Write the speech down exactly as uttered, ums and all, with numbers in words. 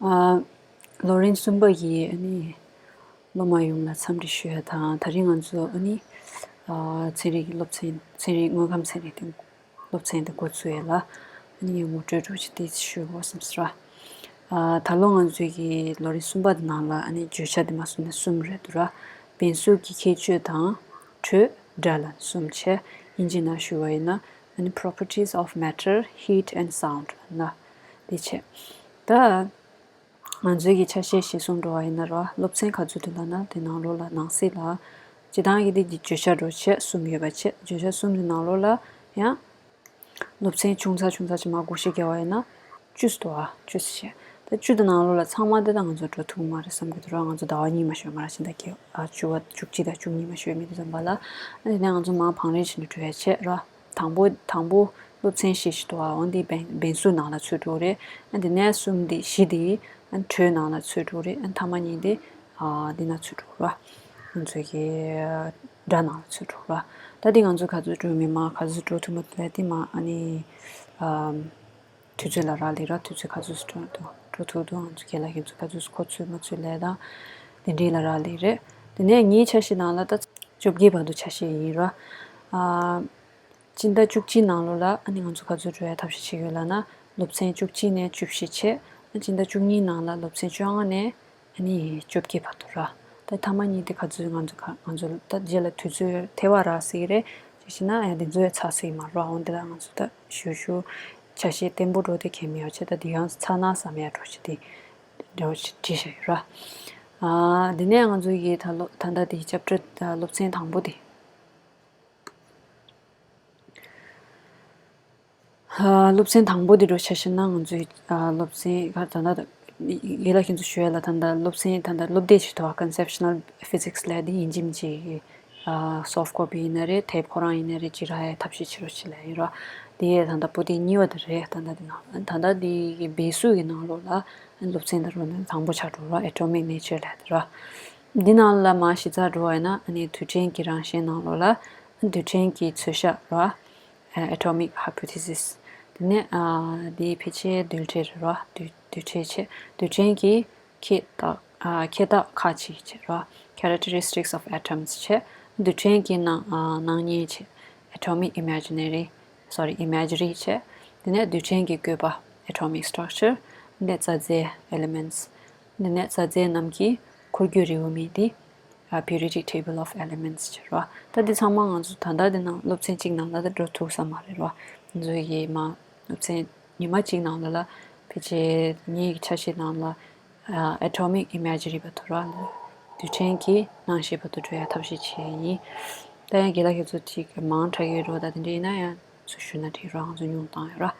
ཨ། ལོ་རིམ་གསུམ་པ་ཡི་ཨ་ནི་སློབ་མ་ཡོངས་ལ་འཚམས་འདྲི་ཞུ་ཡ་དང་། ད་རིང་ང་ཚོ་ཨ་ནི་ཨ་ཚན་རིག་གི་སློབ་ཚན། ཚན་རིག་དངོས་ཁམས་ཚན་རིག་སྟེང་སློབ་ཚན་དེ་འགོ་ཚུགས་ཡ་ལ་ཨ་ནི་ངོ་སྤྲོད་འདྲ་ཅིག་དེ་ཞུ་དགོས་བསམ་སོང་ར། ཨ་ད་ལོ་ང་ཚོའི་གི་ལོ་རིམ་གསུམ་པ་དེ་ནང་ལ་ཨ་ནི་བརྗོད་བྱ་དེ་མ་སུ་ནས་གསུམ་རེད་འདུག་ར། འབེན་གཟུགས་ཀྱི་ཁྱད་ཆོས་དང་། དྲོད། སྒྲ་ལ་གསུམ་བྱས། དབྱིན་ཇི་ནང་ཞུ་བ་ཡིན་ན་ཨ་ནི་properties of matter, heat and sound ལབ་ན་དེ་བྱས། ད་ང་ཚོའི་གི་ཆ་ཤས་གཞིར་བཟུང་འགྲོ་བ་ཡིན་ན་ར། སློབ་ཚན་ག་ཚོད་འདུག་ལབ་ན་དེ་ནང་ལོགས་ལ་ནང་གསེས་ལ་སྤྱིར་བཏང་གི་དེ་གི་བརྗོད་བྱ་འདྲ་བྱས་གསུམ་ཡོད་པ་བྱས། བརྗོད་བྱ་གསུམ་དེ་ནང་ལོགས་ལ་ཡང་སློབ་ཚན་ཆུང་ཙག་ཆུང་ཙག་ཅིག་མར་བགོ་བཤའ་བརྒྱབ་པ་ཡིན་ན་བཅུ་ཙམ་འདུག་ཨ། བཅུ་ཙམ་བྱས། ད་བཅུ་དེ་ནང་ལོགས་ལ་ཚང་མ་དེ་ད་ང་ཚོ་འགྲོ་ཐུབ་མ་རེད་བསམ་གྱི་འདུག་ར། ང་ཚོ་ཟླ་བ་གཉིས་མ་ཞོན་མ་ར་ཕྱིན། ད་གི་ཨ་བཅུ་བ་བཅུ་གཅིག་དང་བཅུ་གཉིས་མ་ཞོན་མི་དེ་ཙམ་པ་ལ། ཨ་དེ་ནས་ང་ཚོ་མར་བང་རིམ་བྱས་ནས་འགྲོ་ཡ་བྱས་ར། དང་པོ་དང་པོ་སློབ་ཚན་བཞི་ཞིག་འདུག་ཨ། འོ་འདི་འབེན་འབེན་གཟུགས་ནང་ལ་ཚུད་འགྲོ་རེད། ཨ་དེ་ནས་གསུམ་དེ་བཞི་དེ་ཨ་དྲོད་ནང་ལ་ཚུད་འགྲོ་རེད། ཨ་མཐའ་མ་གཉིས་དེ་ཨ་འདི་ནང་ཚུད་འགྲོ་ར། ང་ཚོའི་གི་སྒྲ་ནང་ལ་ཚུད་འགྲོ་ར། ད་འདི་ང་ཚོ་ག་ཚོད་འགྲོ་མིན་མ་ག་ཚོད་འགྲོ་ཐུབ་མ་ཐུབ་ལས་དེ་མ་ཨ་ནི་ཨམ། དུས་ཚོད་ལ་རག་ལས་ར། དུས་ཚོད་ག་ཚོད་འགྲོ་འགྲོ་འགྲོ་ཐུབ་འདུག་ང་ཚོ་རྒན་ལགས་ཁྱེད་ཚོ་ག་ཚོད་ཁོ་ཚོད་མ་ཚོད་ལས་དང་དེ་འདྲའི་ལ་རག་ལས་རེད། དེ་ནས་ངའི་ཆ་ཤས་ནང་ལ་ད་བཅོ་བརྒྱད་བར་དུ་ཆ་ཤས་ཡིན་ར། ཨ། སྤྱི་ཟླ་བཅུ་གཅིག་ནང་ལོགས་ལ་ཨ་ནི་ང་ཚོ་ག་ཚོད་འགྲོ་ཡ་ཐབས་ཤེས་བྱེད་དགོས་ལབ་ན། སློབ་ཚན་བཅུ་གཅིག་ནས་བཅུ་བཞི་བྱས། ཨ་སྤྱི་ཟླ་བཅུ་གཉིས་ནང་ལ་སློབ་ཚན་བཅོ་ལྔ་ནས་ཨ་ནི་བཅོ་བརྒྱད་བར་དུ་ར། ད་མཐའ་མ་གཉིས་དེ་ག་ཚོད་ང་ཚོ་ག་ང་ཚོ་ད་རྗེས་ལ་དུས་ཚོད་ཐལ་བ་རག་སྲིད་ཀྱི་རེད། ཅིག་བྱས་ན་ཡང་དེ་ཚོ་ཡང་ཚར་སྲིད་ཀྱི་མ་རེད་ར། འོན་ཏེ་ད་ང་ཚོ་ད་ཞུ་ཞུ་ཆ་ཤས་བརྟན་པོ་འགྲོ་དེ་གལ་མི་ཡོད་བྱས། ད་དེ་ཡང་ཚར་ན་བསམ་ཡ་འདྲ་ཅིག་དེ་འདྲ་བོ་ཅིག་བྲིས་བཞག་ཡོད་ར། ཨ་དེ་ནས་ང་ཚོ་ཡི་ད་ལོ་ད་ལྟ་དེ་ཅེབ་ཊར་སློབ་ཚན་དང་པོ་དེ། ཨ་སློབ་ཚན་དང་པོ་དེ་འདྲ་ཆ་བཞག་ན་ང་ཚོའི་ཨ་སློབ་ཚན་ག་ད་ལྟ་རྒན་ལགས་ཁྱེད་ཚོ་ཞུ་ཡ་ལ་ད་ལྟ་སློབ་ཚན་ད་ལྟ་སློབ་དེབ་ཞིག་འདུག་ཨ། Conceptual Physics ལབ་དེ་ཡིན་གཅིག་མིན་གཅིག་ཨ་soft copy ཡིན་ན་རེད། དེབ་ཁོ་རང་ཡིན་ན་རེད། ཅིག་རག་ཡ་ཐབས་ཤེས་བྱེད་རོགས་བྱེད་ལབ་ཡིན་ར། དེ་ད་ལྟ་པོ་ཏི་གཉིས་པ་དེ་རེད། ད་ལྟ་དེ་ནང་ད་ལྟ་དེ་གི་འབེན་གཟུགས་ཀྱི་ནང་ལོགས་ལ་སློབ་ཚན་ད་རུང་དང་པོ་ཆགས་འགྲོ་ར། Atomic Nature ལབ་དེ་ར། འདི་ནང་ལ་མར་གཞི་རྩ་འགྲོ་བ་ཡིན་ན་ཨ་ནི་རྡུལ་ཕྲན་གྱི་རང་བཞིན་ནང་ལོགས་ལ་རྡུལ་ཕྲན་གྱི་ཚོད་བཞག་ར། Atomic Hypothesis། དེ་ནས་ཨ་དེའི་ཕལ་ཆེར་རྡུལ་ཕྲན་རེད་ར། རྡུལ་རྡུལ་ཕྲན་བྱས། རྡུལ་ཕྲན་གྱི་ཁྱད་རྟགས་ཨ་ཁྱད་རྟགས་ཁག་ཅིག་བྱས་ར། Characteristics of atoms བྱས། རྡུལ་ཕྲན་གྱི་སྣང་ཨ་སྣང་བརྙན་བྱས། Atomic Imaginary sorry Imagery བྱས། དེ་ནས་རྡུལ་ཕྲན་གྱི་བཀོད་པ། Atomic Structure། དེ་ནས་རྩ་རྫས། Elements། དེ་ནས་རྩ་རྫས་རྣམས་ཀྱི་འཁོར་རྒྱུག་རེའུ་མིག་དེ། ཨ་Periodic Table of Elements བྱས་ར། ད་འདི་ཚང་མ་ང་ཚོ་ད་ལྟ་འདི་ནང་སློབ་ཚན་གཅིག་ནང་ལ་ད་འགྲོ་ཐུབ་ས་མ་རེད་ར། ང་ཚོ་ཡི་མ་སློབ་ཚན་ཉི་མ་གཅིག་ནང་ལ་ལ་ཕལ་ཆེར་ངའི་ཆ་ཤས་ནང་ལ་ཨ་Atomic Imagery བར་དུ་ར། རྡུལ་ཕྲན་གྱི་སྣང་ཤས་བར་དུ་འགྲོ་ཡ་ཐབས་ཤེས་བྱས་ཡིན། ད་ཡང་རྒན་ལགས་ཁྱེད་ཚོ་ཅིག་མང་དྲགས་ཡོད་འགྲོ། ད་དེ་འདྲ་ཡིན་ན་ཡང་ཚུར་ཞུས་ན་འགྲིག་ར། ང་ཚོ་ཉུང་བཏང་ཡོད་ར།